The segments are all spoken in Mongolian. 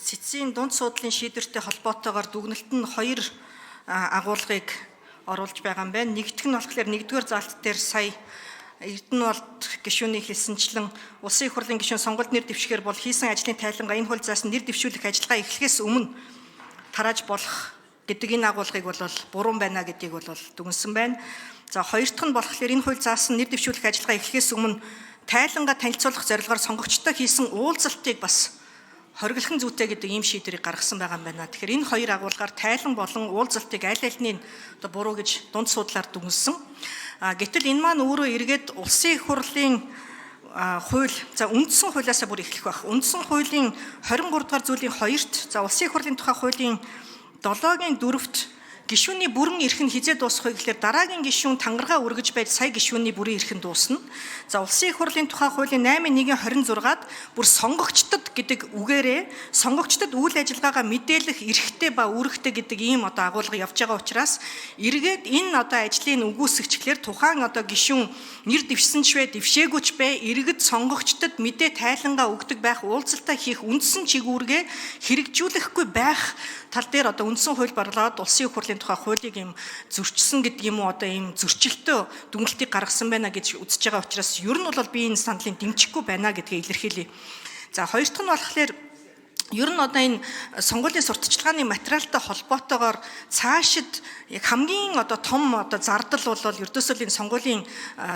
Цэцгийн дунд суудлын шийдвэртэй холбоотойгоор дүгнэлт нь хоёр агуулгыг оруулж байгаа юм байна. Нэгдүг нь болохоор нэгдүгээр заалт дээр сая Эрдэнэвалд гишүүний хэлсэнчлэн улсын их хурлын гишүүн сонгуульд нэр дэвшихээр бол хийсэн ажлын тайлангаа энэ хууль заасан нэр дэвшүүлэх ажиллагаа эхлэхээс өмнө тарааж болох гэдэг энэ агуулгыг бол буруу байна гэдгийг бол дүгнсэн байна. За, хоёр дахь нь болохоор энэ хууль заасан нэр дэвшүүлэх ажиллагаа эхлэхээс өмнө тайлангаа танилцуулах зорилгоор сонгогчтой хийсэн уулзалтыг бас хориглох нь зүйтэй гэдэг ийм шийдвэрийг гаргасан байгаа юм байна. Тэгэхээр энэ хоёр агуулгаар тайлан болон уулзалтыг аль альны одоо буруу гэж дунд суудлаар дүгнсэн. Гэтэл энэ маань өөрөө эргээд улсын их хурлын хууль, за, үндсэн хуулиасаа бүр эхлэх байх. Үндсэн хуулийн 23 дугаар зүйлийн 2-т, за, улсын их хурлын тухай хуулийн 7-гийн 4-т гишүүний бүрэн эрх нь хизээ дуусах вэ гэхлээр дараагийн гишүүн тангараа өргөж байж сая гишүүний бүрэн эрх нь дуусна. За, улсын их хурлын тухай хуулийн 8-1-ийн 26-ад бүр сонгогчдод гэдэг үгээрээ сонгогчдод үйл ажиллагаагаа мэдээлэх эрхтэй ба үүрэгтэй гэдэг ийм одоо агуулга явж байгаа учраас эргээд энэ одоо ажлыг үгүйсгчихлээр тухайн одоо гишүүн нэр дэвшсэн ч вэ, дэвшээгүй ч бэ, иргэд сонгогчдод мэдээ тайлангаа өгдөг байх, уулзалтаа хийх үндсэн чигүүргээ хэрэгжүүлэхгүй байх тал дээр одоо үндсэн хууль барлаад улсын их хурлын тухай хуулийг юм зөрчсөн гэдэг юм уу, одоо ийм зөрчилтөө дүгнэлтийг гаргасан байна гэж үзэж байгаа учраас ер нь бол би энэ саналыг дэмжихгүй байна гэдгээ илэрхийлье. За, хоёр дахь нь болохоор ер нь одоо энэ сонгуулийн сурталчилгааны материалтай холбоотойгоор цаашид яг хамгийн одоо том одоо зардал бол ердөөсөө л энэ сонгуулийн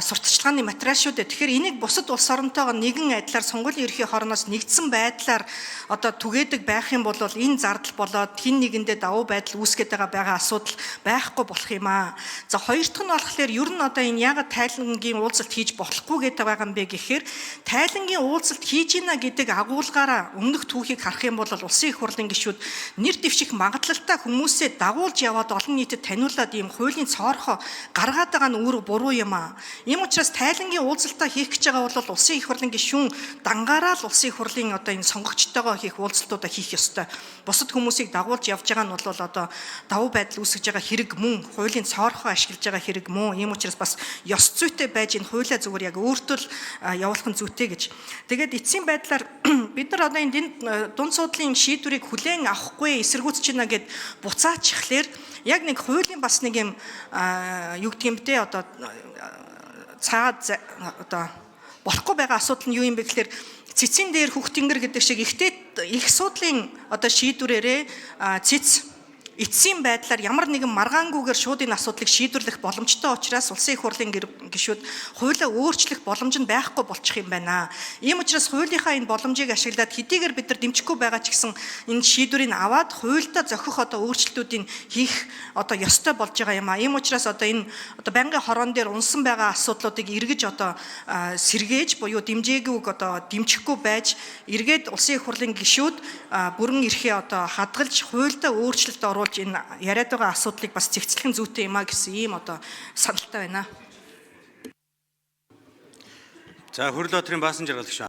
сурталчилгааны материал шүү дээ. Тэгэхээр энийг бусад улс оронтойгоо нэгэн адилаар сонгуулийн ерхий хорноос нэгдсэн байдлаар одоо түгээдэг байх юм бол энэ зардал болоод хэн нэгэндээ давуу байдал үүсгээд байгаа асуудал байхгүй болох юм аа. За, хоёр дахь нь болохоор ер нь одоо энэ яагаад тайлангийн уулзалт хийж болохгүй гэдэг байгаа юм бэ гэхээр тайлангийн уулзалт хийж гинэ гэдэг агуулгаараа өмнөх түүхийг харах юм бол улсын их хурлын гишүүд нэр дэвших магадлалтай хүмүүсээ дагуулж яваад олон нийтэд таниулаад ийм хуулийн цоорхоо гаргаад байгаа нь өөрөө буруу юм аа. Ийм учраас тайлангийн уулзалтаа хийх гэж байгаа бол улсын их хурлын гишүүн дангаараа л улсын их хурлын одоо энэ сонгогчтойгоо хийх уулзалтуудаа хийх ёстой. Бусад хүмүүсийг дагуулж явж байгаа нь бол одоо давуу байдал үүсгэж байгаа хэрэг мөн, хуулийн цоорхоо ашиглаж байгаа хэрэг мөн. Ийм учраас бас ёс зүйтэй байж энэ хуулиа зүгээр яг өөртөө л явуулах нь зүйтэй гэж. Тэгээд эцсийн байдлаар бид нар одоо энэ дунд суудлын шийдвэрийг хүлээн авахгүй, эсэргүүцэж байна гэд буцаачихлаар яг нэг хуулийн бас нэг юм юу гэдэг юм бэ, одоо цаад одоо болохгүй байгаа асуудал нь юу юм бэ гэхлээр цэцэн дээр хөх тэнгэр гэдэг шиг ихтэй их суудлын одоо шийдвэрээрээ цэц эцсийн байдлаар ямар нэгэн маргаангүйгээр шууд энэ асуудлыг шийдвэрлэх боломжтой учраас улсын их хурлын гишүүд хуулиа өөрчлөх боломж нь байхгүй болчих юм байна. Ийм учраас хуулийнхаа энэ боломжийг ашиглаад хэдийгээр бид нар дэмжихгүй байгаа ч гэсэн энэ шийдвэрийг аваад хуульдаа зохих одоо өөрчлөлтүүдийг хийх одоо ёстой болж байгаа юм а. Ийм учраас одоо энэ одоо байнгын хорон дээр унсан байгаа асуудлуудыг эргэж одоо сэргээж буюу дэмжээгүйг одоо дэмжихгүй байж эргээд улсын их хурлын гишүүд бүрэн эрхээ одоо хадгалж хуульдаа өөрчлөлт оруулж энэ яриад байгаа асуудлыг бас зэгцлэх нь зүйтэй юм а гэсэн ийм одоо саналтай байна. За, Хөрлөбаатарын Баасан жаргал гишүүн.